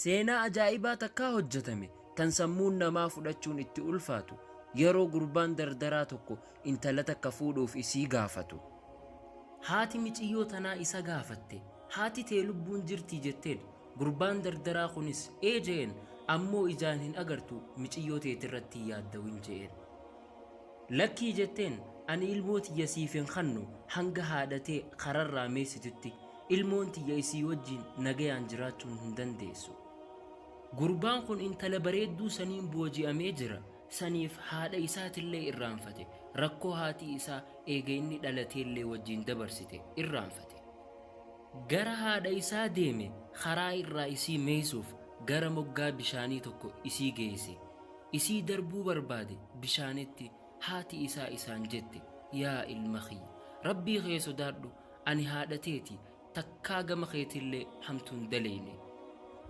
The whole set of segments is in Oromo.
Seenaa ajaa'ibaa takkaa hojjatame tan sammuun namaa fudhachuun itti ulfaatu yeroo gurbaan dardaraa tokko intala takka fuudhuuf isii gaafatu. Haati miciyyoo tanaa isa gaafatte haati tee lubbuun jirtii jetteen gurbaan dardaraa kunis ee je'een ammoo ijaan hin agartu miciyyoo teetirratti hin yaaddawin je'een. Lakkii jetteen ani ilmoo tiyya siif hin khannu hanga haadha tee kararraa meessitutti ilmoon tiyya isii wajjiin nagayaan jiraachuun hin dandeessu. Gurbaan kun intala bareedduu saniin booji'amee jira. Saniif haadha isaatillee irraanfate. Rakkoo haati isaa eega inni dhalateellee wajjiin dabarsite irraanfate. Gara haadha isaa deeme karaa irraa isii meeysuuf gara moggaa bishaanii tokko isii geeyse. Isii darbuu barbaade bishaanitti haati isaa isaan jette yaa ilma kiyya Rabbii kee sodaadhu ani haadha teeti takkaa gama keetillee hamtuu hin daleyne.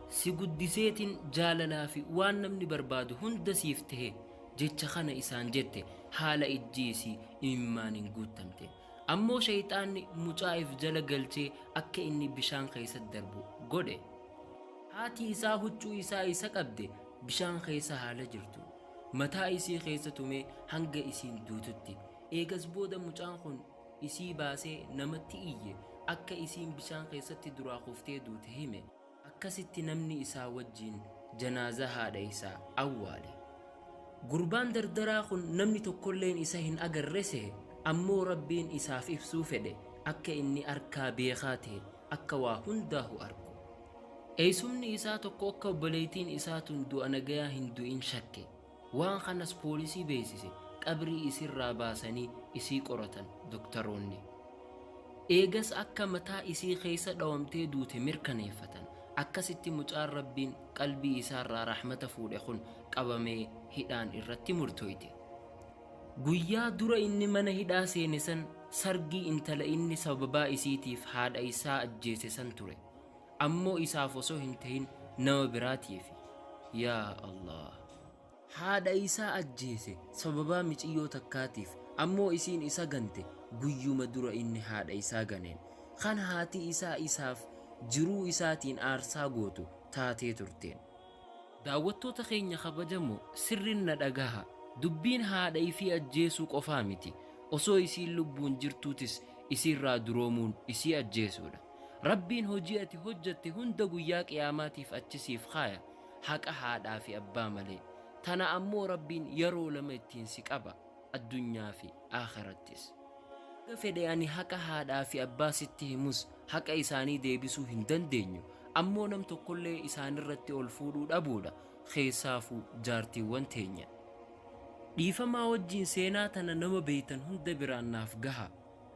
Si guddiseetin jaalalaa fi waan namni barbaadu hunda siif tehe jecha kana isaan jette haala ijji isii imimmaaniin guuttamteen. Ammoo sheyxaanni mucaa if jala galchee akka inni bishaan keessa darbu godhe. Haati isaa huccuu isaa isa qabde bishaan keessa haala jirtuun mataa isii keessa tumee hanga isiin duututti. Eegas booda mucaan kun isii baasee namatti iyye akka isiin bishaan keessatti duraa kuftee duute hime. Akkasitti namni isaa wajjiin janaazaa haadha isaa awwaale. Gurbaan dardaraa kun namni tokkolleen isa hin agarre sehe, ammoo Rabbiin isaaf ibsuu fedhe akka inni arkaa beekaa tehe, akka waa hundaahu arku. Eeysumni isaa tokko akka obboleeytiin isaa tun du'a nagayaa hin du'in shakke. Waan kanas poolisii beeysise, qabrii isirraa baasanii isii qoratan doktaroonni. Eegas akka mataa isii keeysa dhawamtee duute mirkaneeffatan. Akkasitti mucaan Rabbiin qalbii isaarraa rahmata fuudhe kun qabamee hidhaan irratti murtooyte. Guyyaa dura inni mana hidhaa seene san sargii intala inni sababaa isiitiif haadha isaa ajjeese san ture. Ammoo isaaf osoo hin tahin nama biraatiifi. Yaa Allaah! Haadha isaa ajjeese sababaa miciyyoo takkaatiif ammoo isiin isa gante guyyuma dura inni haadha isaa ganeen. Kan haati isaa isaaf jiruu isaatiin aarsaa gootu taatee turteen. Daawwattoota keenya kabajamo sirrin na dhagaha dubbiin haadha ifii ajjeesuu qofaa miti osoo isiin lubbuun jirtuutis isiirraa duroomuun isii ajjeesuudha. Rabbiin hojii ati hojjatte hunda guyyaa qiyaamaatiif achi siif kaaya haqa haadhaa fi abbaa malee. Tana ammoo Rabbiin yaroo lama ittiin si qaba addunyaa fi aakhirattis. Haga fedhe ani haqa haadhaa fi abbaa sitti himus haqa isaanii deebisuu hin dandeenyu. Ammoo nam tokkollee isaanirratti ol fuudhuu dhabuudha keessaafuu jaartiiwwan teenya. Dhiifamaa wajjiin seenaa tana nama beeytan hunda biraan naaf gahaa.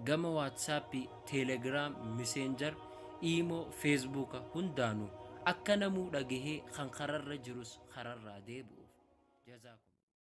Gama WhatsApp, Telegram, Messenger, Imo, Facebook hundaanuu akka namuu dhagahee kan kararra jirus kararraa deebi'uuf. Jazaakum.